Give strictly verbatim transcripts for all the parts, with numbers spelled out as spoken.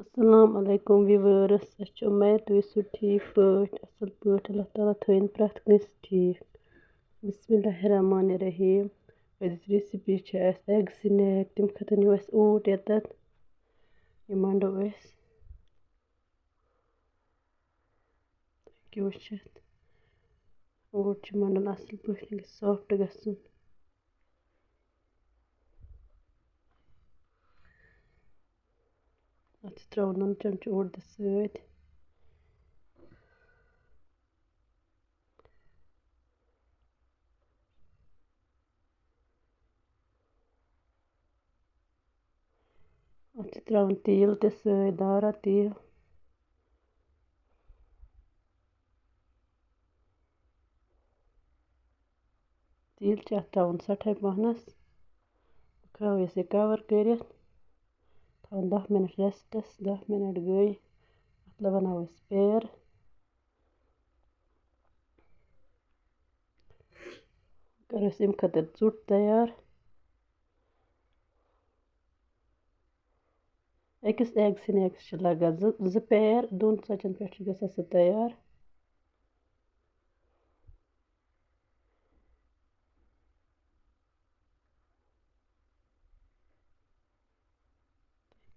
السلام علیکم ویورس، أسۍ چھِ اُمید تُہۍ ٲسِو ٹھیٖک پٲٹھۍ، اَصٕل پٲٹھۍ۔ اللہ تعالیٰ تھٲیِن پرٛٮ۪تھ کٲنٛسہِ ٹھیٖک۔ بسم اللہ الرحمن الرحیم۔ أزِچ recipe چھِ اَسہِ egg snack۔ تَمہِ خٲطرٕ نیوٗ اَسہِ اوٹ ییٚتٮ۪تھ۔ یہِ منٛڈو أسۍ۔ ہیٚکِو وٕچھِتھ۔ اوٹ چھُ منٛڈُن اَصٕل پٲٹھۍ، یہِ گژھِ soft گژھُن۔ اَتھ چھِ ترٛاوُن نُن چمچہٕ اوٚڑ تہِ سۭتۍ۔ اَتھ چھِ ترٛاوُن تیٖل تہِ سۭتۍ، دارا تیٖل۔ تیٖل چھِ اَتھ ترٛاوُن سٮ۪ٹھاے پَہنَس۔ تھاوو أسۍ یہِ cover کٔرِتھ۔ تھاوُن دَہ مِنَٹ restَس۔ دَہ مِنَٹ گٔے۔ اَتھ لَگاوناوو أسۍ پیر۔ کَرو أسۍ اَمہِ خٲطرٕ ژوٚٹ تیار۔ أکِس egg snackَس چھِ لَگان زٕ، زٕ پیر، دۄن ژۄچَن پٮ۪ٹھ چھِ گژھان سُہ تیار۔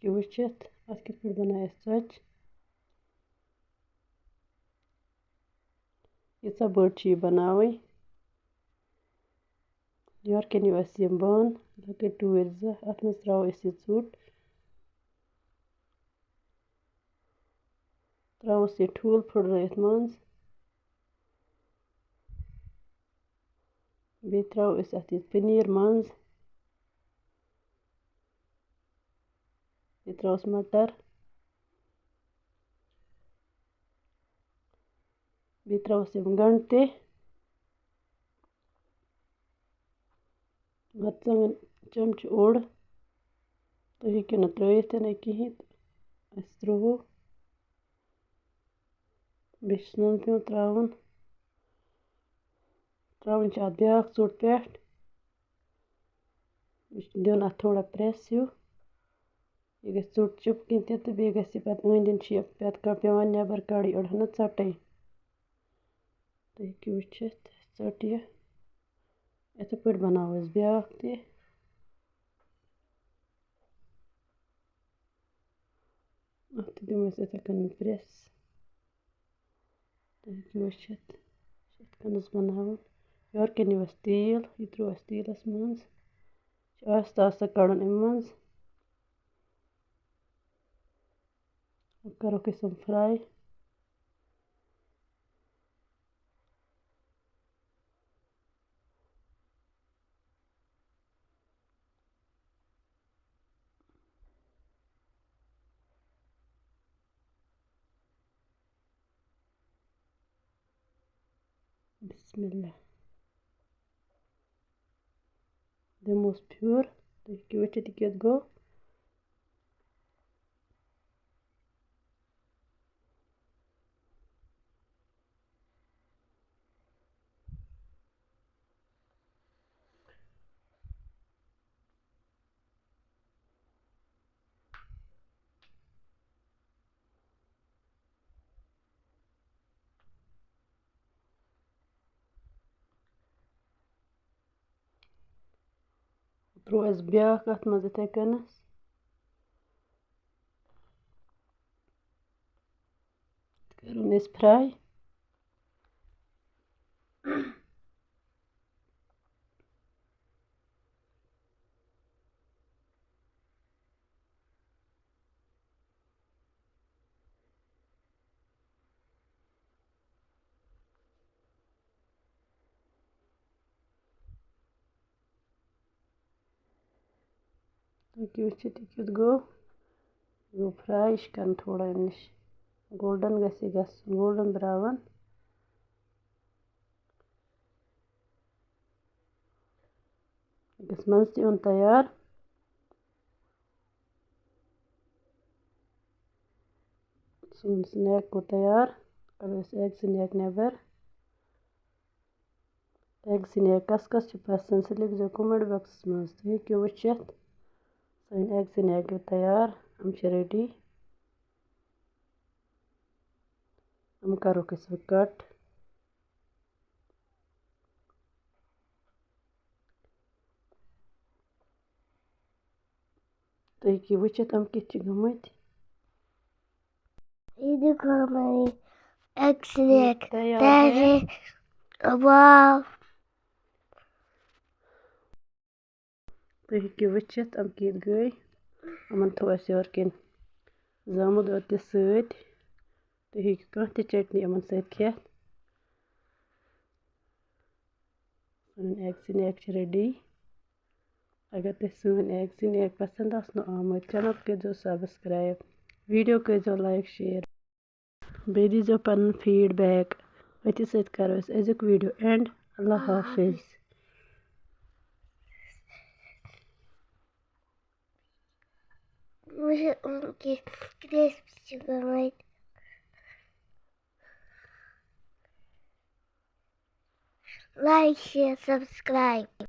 ہیٚکِو وٕچھِتھ، اَتھ کِتھ پٲٹھۍ بَنایہِ اَسہِ ژۄچہِ۔ ییٖژاہ بٔڑ چھِ یہِ بَناوٕنۍ۔ یورٕ کَنہِ یِیِو اَسہِ یِم بانہٕ، لۄکٕٹۍ ٹوٗرۍ زٕ، اَتھ منٛز ترٛاوو أسۍ یہِ ژوٚٹ۔ ترٛاووس یہِ ٹھوٗل پھٕٹرٲیِتھ منٛز۔ بیٚیہِ ترٛاوو أسۍ اَتھ یہِ پٔنیٖر منٛز۔ بیٚیہِ ترٛاووس مَٹر۔ بیٚیہِ ترٛاووس یِم گَنٛڈٕ تہِ۔ مَرژٕوانٛگَن چَمچہٕ اوٚڑ۔ تُہۍ ہیٚکِو نہٕ ترٛٲیِتھ تہِ نہٕ کِہیٖنۍ تہٕ اَسہِ ترٛوو۔ بیٚیہِ چھُس نُن پیوٗنٛت ترٛاوُن۔ ترٛاوٕنۍ چھِ اَتھ بیٛاکھ ژوٚٹ پٮ۪ٹھ۔ یہِ چھُ دیُن اَتھ تھوڑا press ہیوٗ۔ یہِ گژھِ ژوٚٹ چِپکٕنۍ تہِ تہٕ بیٚیہِ گژھِ یہِ پَتہٕ أنٛدۍ أنٛدۍ shape پٮ۪تھ کَڑ-، پٮ۪وان نٮ۪بَر کَڑٕنۍ، أڑ ہنا ژَٹٕنۍ۔ تُہۍ ہیٚکِو وٕچھِتھ، ژٔٹ یہِ۔ یِتھَے پٲٹھۍ بَناوو أسۍ بیٛاکھ تہِ۔ اَتھ تہِ دِمو أسۍ یِتھَے کٔنۍ press۔ تُہۍ ہیٚکِو وٕچھِتھ، یِتھ کٔنۍ بَناوُن۔ یورٕ کَنۍ یِیِو اَسہِ تیٖل، یہِ ترٛوو اَسہِ تیٖلَس منٛز۔ چھُ آستہٕ آستہٕ کَڑُن اَمہِ منٛز۔ وۄنۍ کَرُکھ أسۍ یِم fry۔ بسم اللہ۔ دِموس پھیُر۔ تُہۍ ہیٚکِو وٕچھِتھ، یہِ کیُتھ گوٚو۔ ترٛوو اَسہِ بیٛاکھ اَتھ منٛز یِتھَے کٔنَس۔ کَرُن أسۍ fry۔ تُہۍ ہیٚکِو وٕچھِتھ، یہِ کیُتھ گوٚو۔ یہِ گوٚو fry، یہِ چھِ کَرُن تھوڑا اَمہِ نِش golden، گژھِ یہِ گژھُن golden brown۔ یہِ گژھِ منٛزٕ تہِ یُن تیار۔ سون snack گوٚو تیار۔ کَڑو أسۍ egg snack نٮ۪بر۔ Egg snack کَس کَس چھِ پَسنٛد، سُہ لیکھزیو comment boxَس منٛز۔ تُہۍ ہیٚکِو وٕچھِتھ، سٲنۍ egg snack گٔے تیار، یِم چھِ ready۔ کَرُکھ أسۍ وۄنۍ کَٹ۔ تُہۍ ہیٚکِو وٕچھِتھ یِم کِتھ چھِ گٔمٕتۍ۔ ये देखो हमारी एक्सलेट تیار तैयार है। वाह। تُہۍ ہیٚکِو وٕچھِتھ یِم کِتھ گٔے۔ یِمَن تھوٚو اَسہِ یورٕ کِنۍ زامُت دۄد تہِ سۭتۍ۔ تُہۍ ہیٚکِو کانٛہہ تہِ چٹنی یِمَن سۭتۍ کھٮ۪تھ۔ سٲنۍ ایگ سنیک چھِ ریڈی۔ اگر تۄہہِ سٲنۍ ایگ سنیک پسنٛد آسنو آمٕتۍ، چینل کٔرۍزیو سبسکرایب، ویڈیو کٔرۍزیو لایک شیئر، بیٚیہِ دیٖزیو پنُن فیٖڈ بیک۔ أتھی سۭتۍ کرو أسۍ أزیُک ویڈیو اینڈ۔ اللہ حافظ۔ मुझे उनके क्रिस्प गए। Like share subscribe.